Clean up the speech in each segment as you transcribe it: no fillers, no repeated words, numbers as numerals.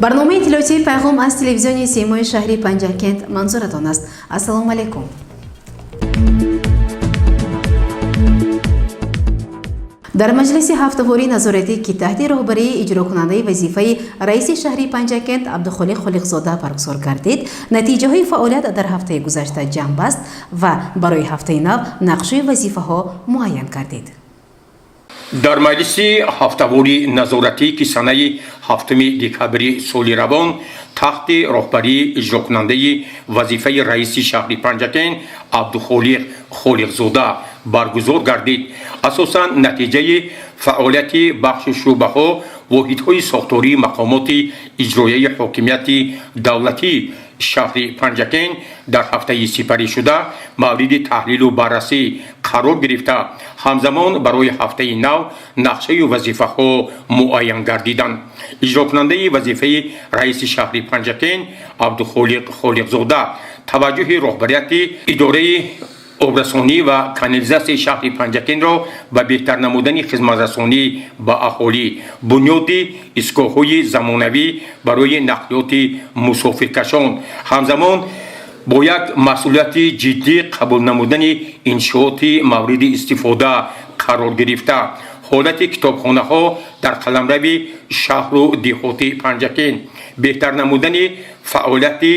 Барномаи иттилоотии «Пайғом» аз телевизиони Симои шаҳри Панҷакент манзуратон аст. Ассалому алайкум. Дар маҷлиси ҳафтавории назоратӣ, ки таҳти роҳбарии иҷрокунандаи вазифаи раиси шаҳри Панҷакент Абдухолиқ Холиқзода баргузор гардид, натиҷаҳои фаъолият дар ҳафтаи гузашта ҷамъбаст ва барои ҳафтаи нав нақшаи вазифаҳо муайян гардид. Дар маҷлиси ҳафтавории назоратӣ, ки санаи 7 декабри соли равон таҳти роҳбарии иҷрокунандаи вазифаи раиси шаҳри Панҷакент Абдухолиқ Холиқзода баргузор гардид, асосан натиҷаи фаъолияти бахшу шӯъбаҳо, воҳидҳои сохтории мақомоти иҷроияи ҳокимияти давлатии шаҳри Панҷакент дар ҳафтаи сипаришуда мавриди таҳлилу баррасӣ қарор гирифта, ҳамзамон барои ҳафтаи нав нақшаю вазифаҳо муайян гардиданд. Иҷрокунандаи вазифаи раиси шаҳри Панҷакент Абдухолиқ Холиқзода таваҷҷӯҳи роҳбарияти идораи обрасонӣ ва канализатсияи шаҳри Панҷакентро ба беҳтар намудани хизматрасонӣ ба аҳолӣ, бунёди истгоҳҳои замонавӣ барои нақлиёти мусофиркашон, ҳамзамон бо як масъулияти ҷиддӣ қабул намудани иншооти мавриди истифода қарор гирифта, ҳолати китобхонаҳо дар қаламрави шаҳру деҳоти Панҷакент, беҳтар намудани фаъолияти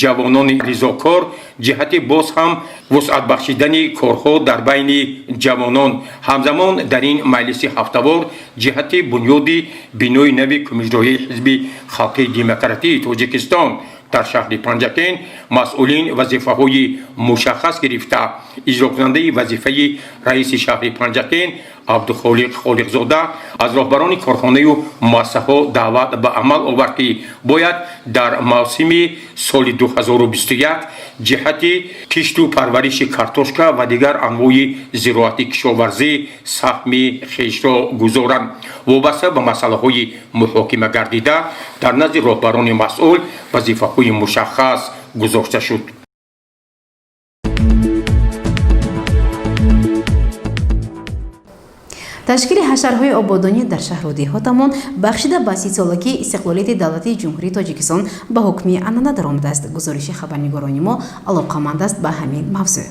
ҷавонони ризокор ҷиҳати боз ҳам вусъат бахшидани корҳо дар байни ҷавонон. Ҳамзамон дар ин маҷлиси ҳафтавор ҷиҳати бунёди бинои нави Кумиҷроии Ҳизби Халқии Демократии Тоҷикистон дар шаҳри Панҷакент масъулин вазифаҳои мушаххас гирифта, иҷрокунандаи вазифаи раиси шаҳри Панҷакент Абдухолиқ Холиқзода аз роҳбарони корхонаю муассисаҳо даъват ба амал овард, ки бояд дар мавсими соли 2021 ҷиҳати кишту парвариши картошка ва дигар анвои зироати кишоварзӣ саҳми хешро гузоранд. Вобаста ба масъалаҳои муҳокима гардида дар назди роҳбарони масъул вазифаҳои мушаххас гузошта шуд. Ташкили ҳашарҳои ободонӣ дар шаҳру деҳотамон бахшида ба 30-солагии истиқлолияти давлатии Ҷумҳурии Тоҷикистон ба ҳукми анъана даромадааст. Гузориши хабарнигорони мо алоқаманд аст ба ҳамин мавзӯъ.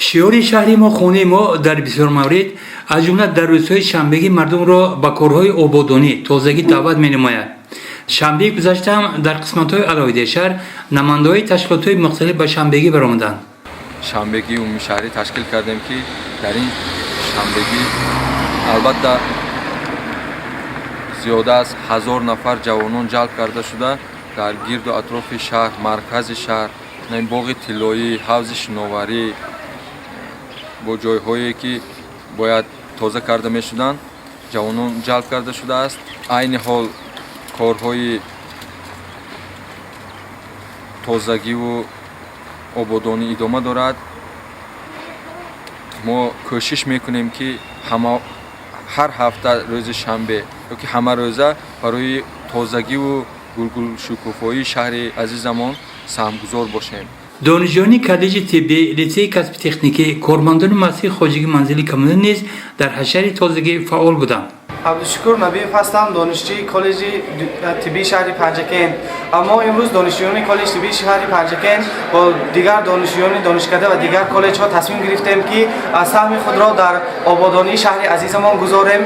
Шиори шаҳри мо «Хонаи мо» дар бисёр маврид, аз ҷумла дар рӯзҳои шанбегӣ, мардумро ба корҳои ободонӣ, тозагӣ даъват менамояд. Шанбеи гузаштаам дар қисматҳои алоҳидаи шаҳр намояндаҳои ташкилотҳои мухталиф ба шанбегӣ баромаданд. Шанбегии умумишаҳрӣ ташкил кардем, ки дар ин шанбегӣ албатта зиёда аз 1000 нафар ҷавонон ҷалб карда шуда, дар гирду атрофи шаҳр, маркази шаҳр, боғи тиллоӣ, ҳавзи шиноварӣ бо ҷойҳое ки бояд тоза карда мешуданд, ҷавонон ҷалб карда шудааст. Айни ҳол корҳои тозагиву ободонӣ идома дорад. Мо кӯшиш мекунем, ки ҳар ҳафта рӯзи шанбе ёки ҳамарӯза барои тозагиву гулгулшукуфоии шаҳри азизамон саҳмгузор бошем. Донишҷӯёни коллеҷи тиббӣ, литсеи касби техникӣ, кормандони муассисаи хоҷагии манзили коммуналӣ низ дар ҳашари тозагӣ фаъол буданд. Абдушукур Набиев ҳастам, донишҷӯи коллеҷи тиббии шаҳри Панҷакент. Мо имрӯз, донишҷӯёни коллеҷи тиббии шаҳри Панҷакент, бо дигар донишҷӯёни донишкада ва дигар коллеҷҳо тасмим гирифтем, ки саҳми худро дар ободонии шаҳри азизамон гузорем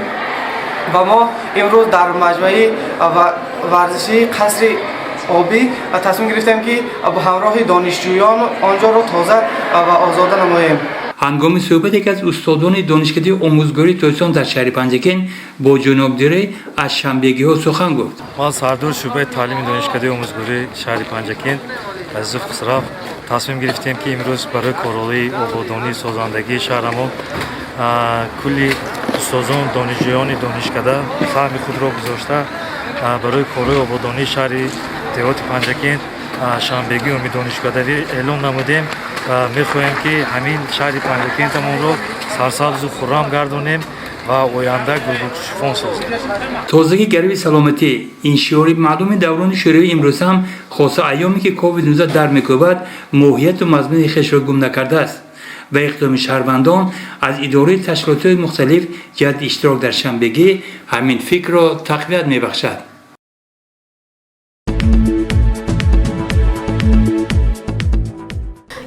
ва мо имрӯз дар маҷмӯаи варзишии Қасри обӣ тасмим гирифтем, ки бо ҳамроҳи донишҷӯён он ҷоро тоза ва озода намоем. Ҳангоми суҳбат яке аз устодони Донишкадаи омӯзгории Тоҷикистон дар шаҳри Панҷакент бо ҷонибдорӣ аз шанбегиҳо сухан гуфт. Ман сардори шӯъбаи таълими Донишкадаи омӯзгории шаҳри Панҷакент Азизов Хусрав. Тасмим гирифтем, ки имрӯз барои корҳои ободонии созандагии шаҳрамон кулли устозон, донишҷӯёни донишкада саҳми худро гузошта, барои корҳои ободонии шаҳри деҳоти Панҷакент шанбегии умумидонишкадавӣ эълон намудем ва мехоҳем, ки ҳамин шаҳри Панҷакентамонро сарсабзу хуррам гардонем. Ва оянда гулгулшуфон созем. Тозагӣ гарви саломатӣ — ин шиори маълуми даврони шӯравӣ имрӯз ҳам, хоса айёме ки COVID-19 дар мекӯбад, моҳияту мазмуни хешро гум накардааст ва иқдоми шаҳрвандон аз идораи ташкилотҳои мухталиф ҷиҳати иштирок дар шанбегӣ ҳамин фикрро тақвият мебахшад.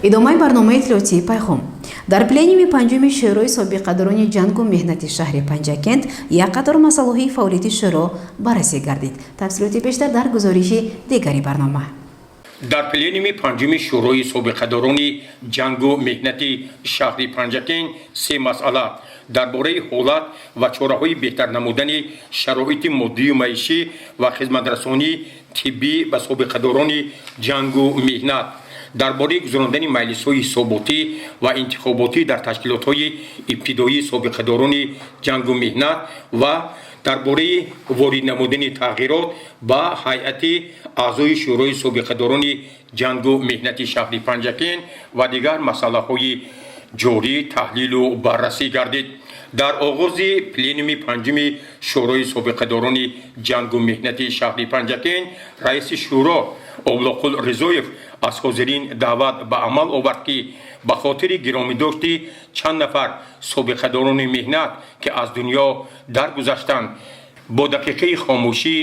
Идомаи барномаи иттилоотии «Пайғом». Дар пленуми панҷуми Шӯрои собиқадорони ҷангу меҳнати шаҳри Панҷакент як қатор масъалаҳои фаъолияти шӯро баррасӣ гардид. Тафсилоти бештар дар гузориши дигари барнома. Дар пленуми панҷуми Шӯрои собиқадорони ҷангу меҳнати шаҳри Панҷакент се масъала дар бораи ҳолат ва чораҳои беҳтар намудани шароити моддию маишӣ ва хизматрасонии тиббӣ ба собиқадорони ҷангу меҳнат, дар бораи гузарондани маҷлисҳои ҳисоботӣ ва интихоботӣ дар ташкилотҳои ибтидоии собиқадорони ҷангу меҳнат ва дар бораи ворид намудани тағйирот ба ҳайати аъзои Шӯрои собиқадорони ҷангу меҳнати шаҳри Панҷакент ва дигар масъалаҳои ҷорӣ таҳлилу баррасӣ гардид. Дар оғози пленуми панҷуми Шӯрои собиқадорони ҷангу меҳнати шаҳри Панҷакент раиси шӯро Облоқул Ризоев аз ҳозирин даъват ба амал овард, ки ба хотири гиромидошти чанд нафар собиқадорони меҳнат, ки аз дунё даргузаштанд, бо дақиқаи хомӯшӣ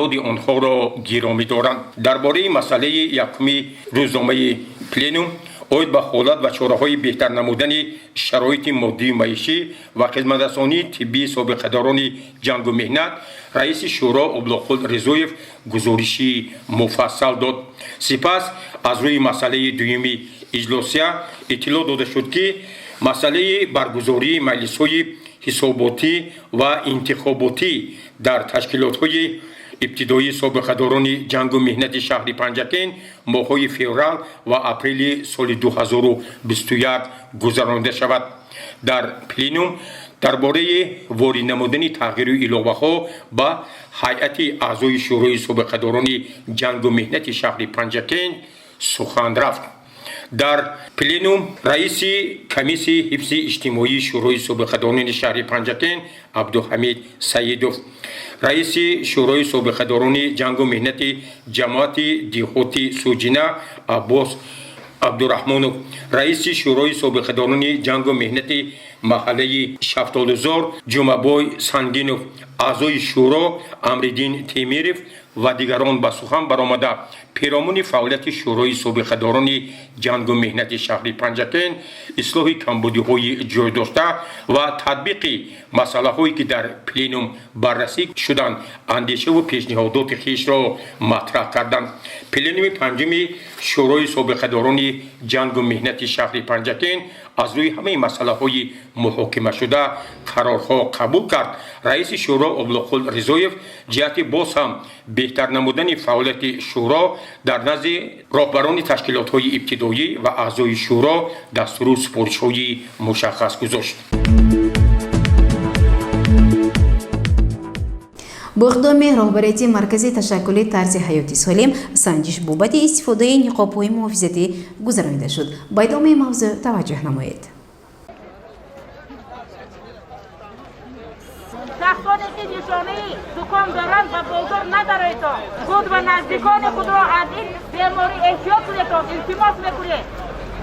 ёди онҳоро гиромӣ доранд. Дар бораи масъалаи якуми рӯзномаи пленум оид ба ҳолат ва чораҳои беҳтар намудани шароити моддию маишӣ ва хизматрасонии тиббии собиқадорони ҷангу меҳнат раиси шӯро Облоқул Ризоев гузориши муфассал дод. Сипас аз рӯи масъалаи дуюми иҷлосия иттилоъ дода шуд, ки масъалаи баргузории маҷлисҳои ҳисоботӣ ва интихоботӣ дар ташкилотҳои ибтидоии собиқадорони ҷангу меҳнати шаҳри Панҷакент моҳҳои феврал ва апрели соли 2021 гузаронида шавад. Дар пленум дар бораи ворид намудани тағйиру иловаҳо ба ҳайати аъзои Шӯрои собиқадорони ҷангу меҳнати шаҳри Панҷакент сухан рафт. Дар пленум раиси комиссияи ҳифзи иҷтимоии Шӯрои собиқадорони шаҳри Панҷакент Абдуҳамид Саидов, раиси Шӯрои собиқадорони ҷангу меҳнати ҷамоати деҳоти Суҷина Аббос Абдураҳмонов, раиси Шӯрои собиқадорони ҷангу меҳнати маҳаллаи Шафтолузор Ҷумабой Сангинов, аъзои шӯро Амриддин Темиров ва дигарон ба сухан баромада, перомуни фаъолияти Шӯрои собиқадорони ҷангу меҳнати шаҳри Панҷакент, ислоҳи камбудиҳои ҷойдошта ва татбиқи масъалаҳое, ки дар пленум баррасӣ шуданд, андешаву пешниҳодоти хешро матраҳ карданд. Пленуми панҷуми Шӯрои собиқадорони ҷангу меҳнати шаҳри Панҷакент аз рӯи ҳамаи масъалаҳои муҳокимашуда қарорҳо қабул кард. Раиси шӯро Облоқул Ризоев ҷиҳати боз ҳам беҳтар намудани фаъолияти шӯро дар назди роҳбарони ташкилотҳои ибтидоӣ ва аъзои шӯро дастуру супоришҳои мушаххас гузошт. Бо иқдоми роҳбарияти Маркази ташаккули тарзи ҳаёти солим санҷиш бобати истифодаи ниқобҳои муҳофизатӣ гузаронида шуд. Ба идомаи мавзӯъ таваҷҷӯҳ намоед. Шахсоне ки нишонаи зуком доранд, ба бозор надароедтон. Худ ва наздикони худро аз ин беморӣ эҳтиёт кунедтон. Илтимос мекунед,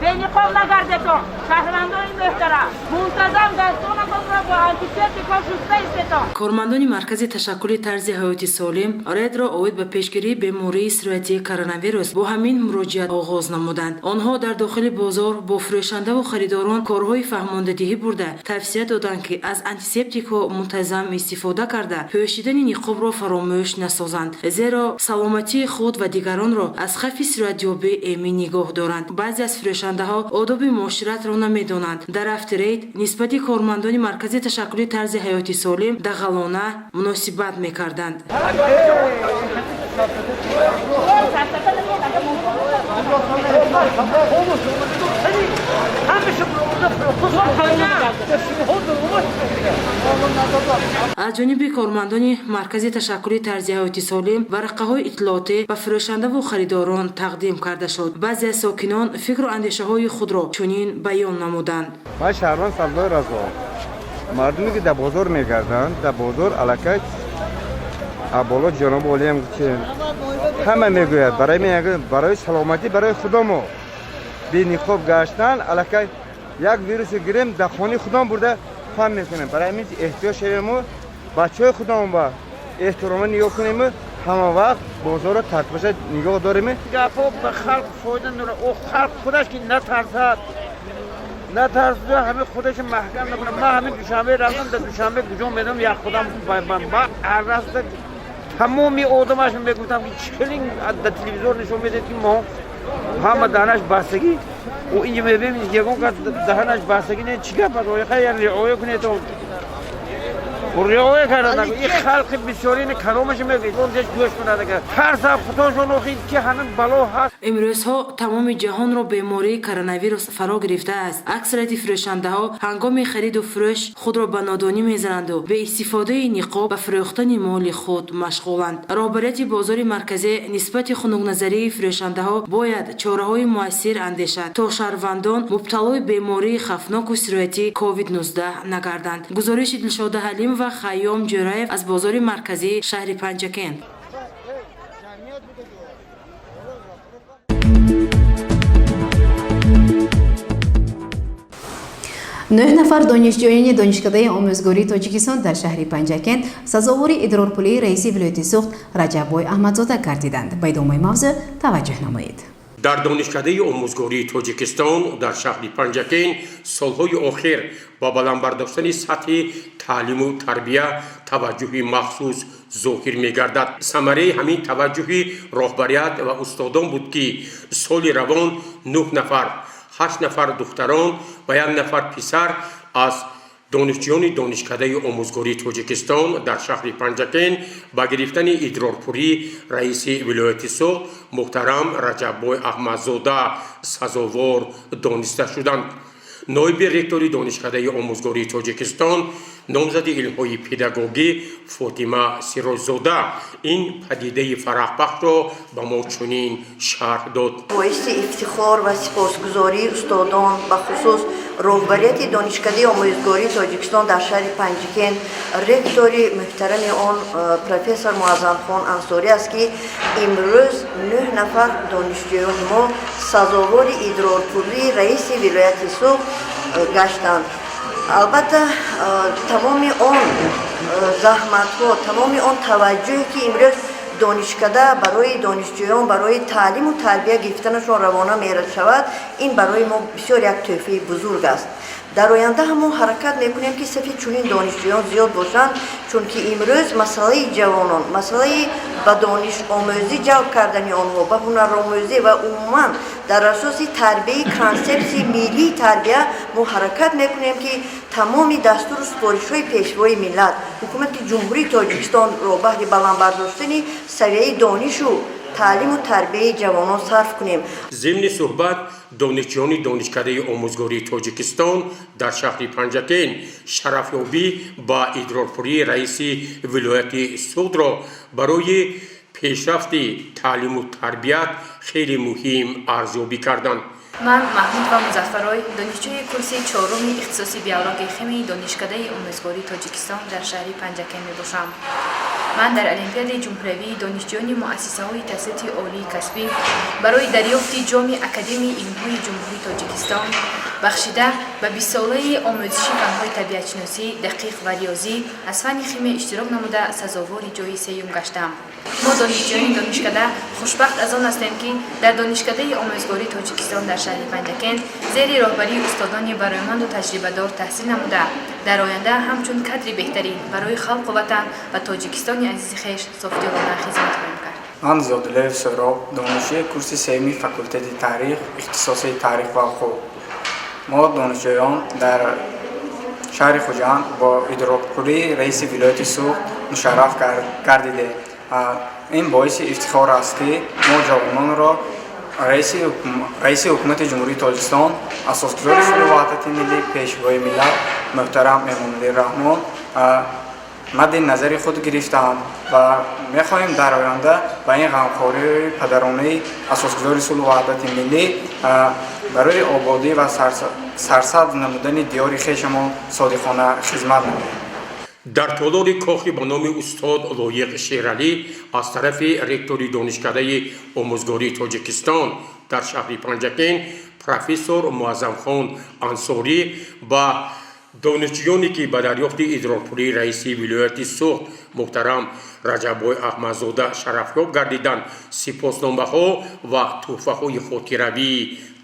бениқоб нагардетон. Шаҳрвандони муҳтарам, мунтазам дастонатонро бо антисептикҳо шуста истетон. Кормандони Маркази ташаккули тарзи ҳаёти солим рейдро оид ба пешгирии бемории сироятии коронавирус бо ҳамин муроҷиат оғоз намуданд. Онҳо дар дохили бозор бо фурӯшандаву харидорон корҳои фаҳмондадиҳӣ бурда, тавсия доданд, ки аз антисептикҳо мунтазам истифода карда, пӯшидани ниқобро фаромӯш насозанд, зеро саломатии худ ва дигаронро аз хавфи сироятёбӣ эмин нигоҳ доранд. Баъзе аз фурӯшандаҳо одоби муоширатро намедонанд. Дар рафти рейд нисбати кормандони Маркази ташаккули тарзи ҳаёти солим дағалона муносибат мекарданд. Аз ҷониби кормандони Маркази ташаккули тарзи ҳаёти солим варақаҳои иттилоотӣ ба фурӯшандаву харидорон тақдим карда шуд. Баъзе аз сокинон фикру андешаҳои худро чунин баён намуданд. Ман шаҳрванд Сабзои Разо. Мардуме ки дар бозор мегарданд, дар бозор аллакай боло ҷаноби олиам ҳама мегӯяд, барои барои саломатӣ, барои худомо бениқоб гаштан аллакай як вирусе гирем, дар хонаи худом бурда фаҳм мекунем. Барои ҳамин эҳтиёт шавему, бачаҳои худамон ба эҳтирома нигоҳ кунему, ҳама вақт бозорро тартибаша нигоҳ дорем. Гапҳо ба халқ фоида надорад. О халқ худаш ки натарсад, натарсида, ҳамин худаш маҳкам накунад. Ман ҳамин Душанбе рафтам, дар Душанбе куҷо медонам, як худам ҳарраста тамоми одамаш мегуфтам, ки чӣ хеле дар телевизор нишон медиҳед, ки мо ҳама даҳанаш бастагӣ, о инҷа мебинем, ягон кас даҳанаш бастагӣ не. Чӣ гап аст? Ояха риоя кунед, риоя кардан. Ин халқи бисёрини каломаша мегӯяд, гӯш кунад, агар тарсаб худошон охи ки ҳамин бало ҳаст. Имрӯзҳо тамоми ҷаҳонро бемории коронавирус фаро гирифтааст. Аксарияти фурӯшандаҳо ҳангоми хариду фурӯш худро ба нодонӣ мезананду беистифодаи ниқоб ба фурӯхтани моли худ машғуланд. Роҳбарияти бозори марказӣ нисбати хунукназарии фурӯшандаҳо бояд чораҳои муассир андешад, то шаҳрвандон мубталои бемории хавфноку сироятӣ COVID-19 нагарданд. Гузориши Дилшода Ҳалимова, Хайём Ҷӯраев аз бозори марказии шаҳри Панҷакент. Нӯҳ нафар донишҷӯёни Донишкадаи омӯзгории Тоҷикистон дар шаҳри Панҷакент сазовори идрорпулии раиси вилояти Суғд Раҷаббой Аҳмадзода гардиданд. Ба идомаи мавзӯъ таваҷҷӯҳ намоед. Дар Донишкадаи омӯзгории Тоҷикистон дар шаҳри Панҷакент солҳои охир ба баланд бардоштани сатҳи таълиму тарбия таваҷҷӯҳи махсус зоҳир мегардад. Самараи ҳамин таваҷҷӯҳи роҳбарият ва устодон буд, ки соли равон нӯҳ нафар, ҳашт нафар духтарон ва як нафар писар аз донишҷӯёни Донишкадаи омӯзгории Тоҷикистон дар шаҳри Панҷакент ба гирифтани идрорпурии раиси вилояти Суғд муҳтарам Раҷаббой Аҳмадзода сазовор дониста шуданд. Ноиби ректори Донишкадаи омӯзгории Тоҷикистон, номзади илмҳои педагогӣ Фотима Сирожзода ин падидаи фараҳбахшро ба мо чунин шарҳ дод. Боиси ифтихор ва сипосгузории устодон, бахусус роҳбарияти Донишкадаи омӯзгории Тоҷикистон дар шаҳри Панҷикент, ректори муҳтарами он профессор Муаззамхон Ансорӣ аст, ки имрӯз нӯҳ нафар донишҷӯёни мо сазовори идрорпулии раиси вилояти Суғд гаштанд. Албатта, тамоми он заҳматҳо, тамоми он таваҷҷӯҳе, ки имрӯз донишкада барои донишҷӯён, барои таълиму тарбия гирифтанашон равона мерашавад, ин барои мо бисёр як тӯҳфаи бузург аст. Дар оянда ҳам мо ҳаракат мекунем, ки сафи чунин донишҷӯён зиёд бошанд, чунки имрӯз масъалаи ҷавонон, масъалаи ба донишомӯзӣ ҷалб кардани онҳо, ба ҳунаромӯзӣ ва умуман дар асоси тарбияи консепсияи миллии тарбия мо ҳаракат мекунем, ки тамоми дастуру супоришҳои Пешвои миллат, Ҳукумати Ҷумҳурии Тоҷикистонро баҳри баланд бардоштани савияи донишу таълиму тарбияи ҷавонон сарф кунем. Зимни суҳбат донишҷӯёни Донишкадаи омӯзгории Тоҷикистон дар шаҳри Панҷакент шарафёбӣ ба идрорпурии раиси вилояти Суғдро барои пешрафти таълиму тарбият хеле муҳим арзёбӣ карданд. Ман Маҳмудова Музаффарой, донишҷӯи курси чоруми ихтисоси биологияи химияи Донишкадаи омӯзгории Тоҷикистон дар шаҳри Панҷакент мебошам. Ман дар Олимпиадаи ҷумҳуриявии донишҷӯёни муассисаҳои таҳсилоти олии касбӣ барои дарёфти ҷоми Академияи илмҳои Ҷумҳурии Тоҷикистон, бахшида ба бистсолаи омӯзиши фанҳои табиатшиносӣ, дақиқ ва риёзӣ, аз фанни химия иштирок намуда, сазовори ҷои сеюм гаштам. Мо, донишҷӯёни донишкада, хушбахт аз он ҳастем, ки дар Донишкадаи омӯзгории Тоҷикистон дар шаҳри Панҷакент зери роҳбарии устодони барояманду таҷрибадор таҳсил намуда, дар оянда ҳамчун кадри беҳтарин барои халқу ватан ва Тоҷикистони азизи хеш софдилона хизмат хоҳем кард. Ман Зиёдуллоев Соҳроб, донишҷӯи курси сеюми факултети таърих, ихтисоси таърих ва ҳуқуқ. Мо, донишҷӯён, дар шаҳри Хуҷанд бо идрокпулии раиси вилояти Суғд мушарраф гардидем. Ин боиси ифтихор аст, ки мо ҷавононро раиси Ҳукумати Ҷумҳурии Тоҷикистон, асосгузори сулҳу ваҳдати миллӣ, Пешвои миллат муҳтарам Эмомалӣ Раҳмон. Мадди назари худ гирифтаанд ва мехоҳем дар оянда ба ин ғамхориҳои падаронаи асосгузори сулҳу ваҳдати миллӣ барои ободӣ ва сарсабз намудани диёри хешамон содиқона хизмат намоем. Дар толори кохи ба номи устод Лоиқ Шералӣ аз тарафи ректори Донишкадаи омӯзгории Тоҷикистон дар шаҳри Панҷакент, профессор Муаззамхон Ансорӣ, ба донишҷӯёне, ки ба дарёфти идрорпулии раиси вилояти Суғд муҳтарам Раҷаббой Аҳмадзода шарафёб гардиданд, сипосномаҳо ва тӯҳфаҳои хотиравӣ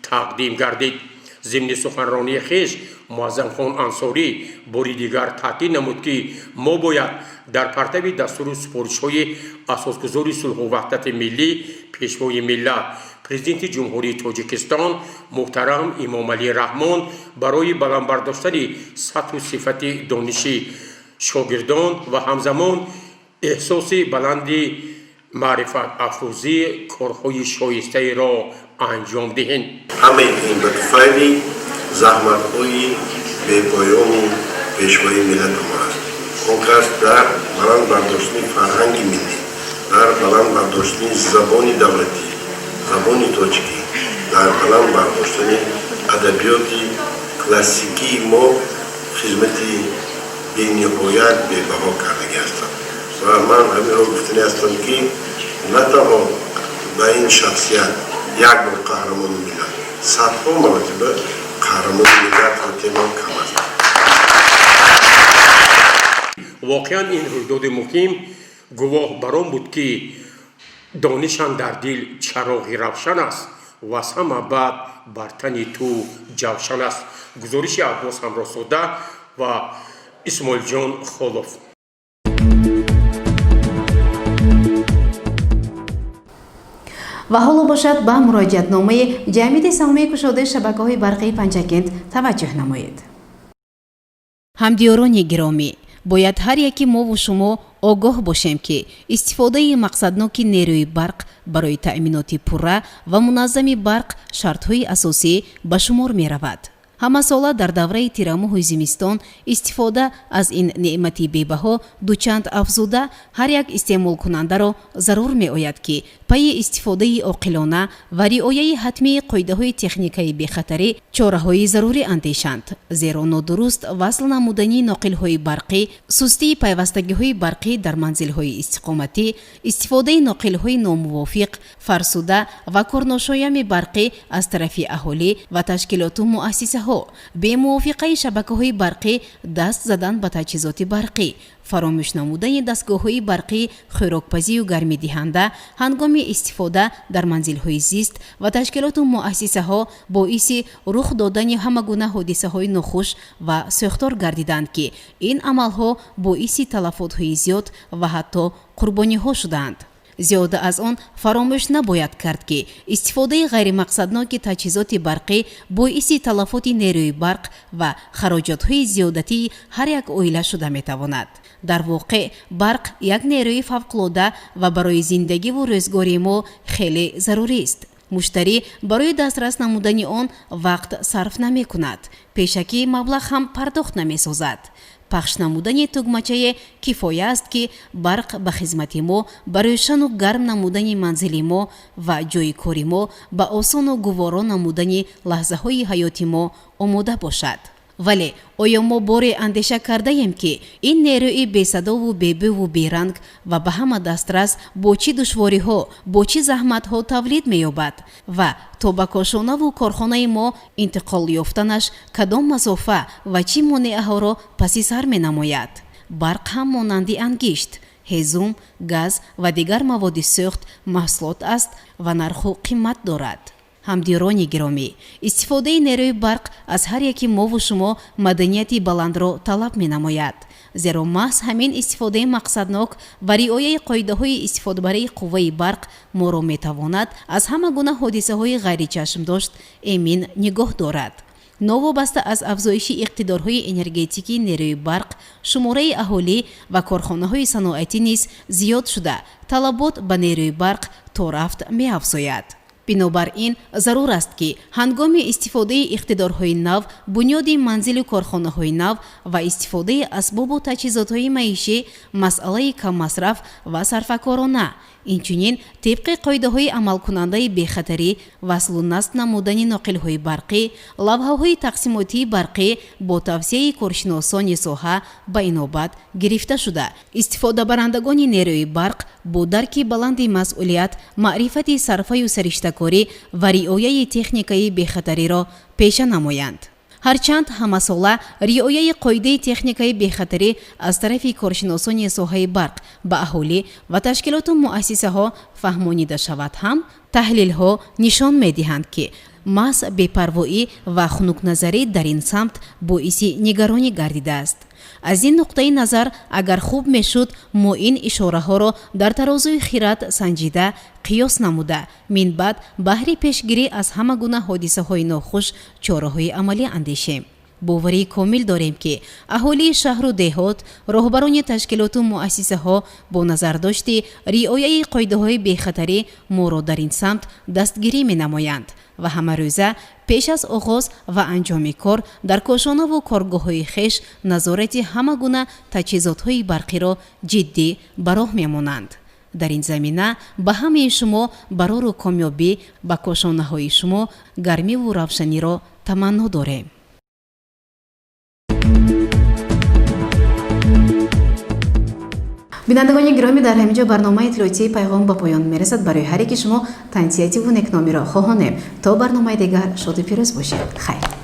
тақдим гардид. Зимни суханронии хеш Муаззамхон Ансорӣ бори дигар таъкид намуд, ки мо бояд дар партави дастуру супоришҳои асосгузори сулҳу ваҳдати миллӣ, Пешвои миллат, Президенти Ҷумҳурии Тоҷикистон муҳтарам Эмомалӣ Раҳмон барои баланд бардоштани сатҳу сифати дониши шогирдон ва ҳамзамон эҳсоси баланди маърифатафрӯзӣ корҳои шоистаеро анҷом диҳем. Ҳамаи ин ба туфайли заҳматҳои бепоёни Пешвои миллати мо аст. Он кас дар баланд бардоштани фарҳанги миллӣ, дар баланд бардоштани забони давлатӣ, забони тоҷикӣ, дар баланд бардоштани адабиёти классикии мо хизмати бениҳоят бебаҳо кардагӣ ҳастанд. Ва ман ҳаминро гуфтанӣ ҳастам, ки на танҳо ба ин шахсият як бор қаҳрамони миллат, садҳо маротиба қаҳрамони миллат хотирам кам аст. Воқеан, ин рӯйдоди муҳим гувоҳ бар он буд, ки донишам дар дил чароғи равшан аст ва аз ҳама бад бар тани ту ҷавшан аст. Гузориши Аббос Ҳамроҳзода ва Исмоилҷон Холов. Ва ҳоло бошад, ба муроҷиатномаи Ҷамъияти саҳомии кушодаи шабакаҳои барқии Панҷакент таваҷҷӯҳ намоед. Ҳамдиёрони гиромӣ, бояд ҳар яки мову шумо огоҳ бошем, ки истифодаи мақсадноки нерӯи барқ барои таъминоти пурра ва муназзами барқ шартҳои асосӣ ба шумор меравад. Ҳамасола дар давраи тирамоҳу зимистон истифода аз ин неъмати бебаҳо дучанд афзуда, ҳар як истеъмолкунандаро зарур меояд, ки пайи истифодаи оқилона ва риояи ҳатмии қоидаҳои техникаи бехатарӣ чораҳои зарурӣ андешанд. Зеро нодуруст васл намудани ноқилҳои барқӣ, сустии пайвастагиҳои барқӣ дар манзилҳои истиқоматӣ, истифодаи ноқилҳои номувофиқ, фарсуда ва корношоями барқӣ аз тарафи аҳолӣ ва ташкилоту муассисаҳо, бемувофиқаи шабакаҳои барқӣ даст задан ба таҷҳизоти барқӣ, фаромӯш намудани дастгоҳҳои барқии хӯрокпазию гармидиҳанда ҳангоми истифода дар манзилҳои зист ва ташкилоту муассисаҳо боиси рух додани ҳама гуна ҳодисаҳои нохуш ва сӯхтор гардиданд, ки ин амалҳо боиси талафотҳои зиёд ва ҳатто қурбониҳо шуданд. Зиёда аз он, фаромӯш набояд кард, ки истифодаи ғайримақсадноки таҷҳизоти барқӣ боиси талафоти нерӯи барқ ва хароҷотҳои зиёдатии ҳар як оила шуда метавонад. Дар воқеъ, барқ як нерӯи фавқулода ва барои зиндагиву рӯзгори мо хеле зарурист. Муштарӣ барои дастрас намудани он вақт сарф намекунад, пешакӣ маблағ ҳам пардохт намесозад. Пахш намудани тугмачае кифоя аст, ки барқ ба хизмати мо, ба рӯшану гарм намудани манзили мо ва ҷойи кори мо, ба осону гуворо намудани лаҳзаҳои ҳаёти мо омода бошад. Вале оё мо боре андеша кардаем, ки ин нерӯи бесадову бебӯву беранг ва ба ҳама дастрас бо чӣ душвориҳо, бо чӣ заҳматҳо тавлид меёбад ва то ба кошонаву корхонаи мо интиқол ёфтанаш кадом масофа ва чӣ монеаҳоро паси сар менамояд? Барқ ҳам монанди ангишт, ҳезум, газ ва дигар маводи сӯхт маҳсулот аст ва нарху қимат дорад. Ҳамдиёрони гиромӣ, истифодаи нерӯи барқ аз ҳар яки мову шумо маданияти баландро талаб менамояд, зеро маҳз ҳамин истифодаи мақсаднок ва риояи қоидаҳои истифодабарии қувваи барқ моро метавонад аз ҳама гуна ҳодисаҳои ғайричашмдошт эмин нигоҳ дорад. Новобаста аз афзоиши иқтидорҳои энергетикии нерӯи барқ, шумораи аҳолӣ ва корхонаҳои саноатӣ низ зиёд шуда, талабот ба нерӯи барқ то рафт меафзояд. Бинобар ин зарур аст, ки ҳангоми истифодаи иқтидорҳои нав, бунёди манзилу корхонаҳои нав ва истифодаи асбобу таҷҳизотҳои маишӣ масъалаи каммасраф ва сарфакорона, инчунин тибқи қоидаҳои амалкунандаи бехатарӣ васлу насб намудани ноқилҳои барқӣ, лавҳаҳои тақсимотии барқӣ бо тавсияи коршиносони соҳа ба инобат гирифта шуда, истифодабарандагони нерӯи барқ бо дарки баланди масъулият, маърифати сарфаю сариштакорӣ ва риояи техникаи бехатариро пеша намоянд. Ҳарчанд ҳамасола риояи қоидаи техникаи бехатарӣ аз тарафи коршиносони соҳаи барқ ба аҳолӣ ва ташкилоту муассисаҳо фаҳмонида шавад ҳам, таҳлилҳо нишон медиҳанд, ки маҳз бепарвоӣ ва хунукназарӣ дар ин самт боиси нигаронӣ гардидааст. Аз ин нуқтаи назар, агар хуб мешуд, мо ин ишораҳоро дар тарозуи хирад санҷида, қиёс намуда, минбаъд баҳри пешгирӣ аз ҳама гуна ҳодисаҳои нохуш чораҳои амалӣ андешем. Боварии комил дорем, ки аҳолии шаҳру деҳот, роҳбарони ташкилоту муассисаҳо бо назардошти риояи қоидаҳои бехатарӣ моро дар ин самт дастгирӣ менамоянд ва ҳамарӯза пеш аз оғоз ва анҷоми кор дар кошонаву коргоҳҳои хеш назорати ҳама гуна таҷҳизотҳои барқиро ҷиддӣ ба роҳ мемонанд. Дар ин замина ба ҳамаи шумо барору комёбӣ, ба кошонаҳои шумо гармиву равшаниро таманно дорем. Бинандагони гиромӣ, дар ҳамин ҷо барномаи иттилоотии «Пайғом» ба поён мерасад. Барои ҳар яки шумо тансиҳативу некномиро хоҳонем. То барномаи дигар шоду пирӯз бошед. Хайр.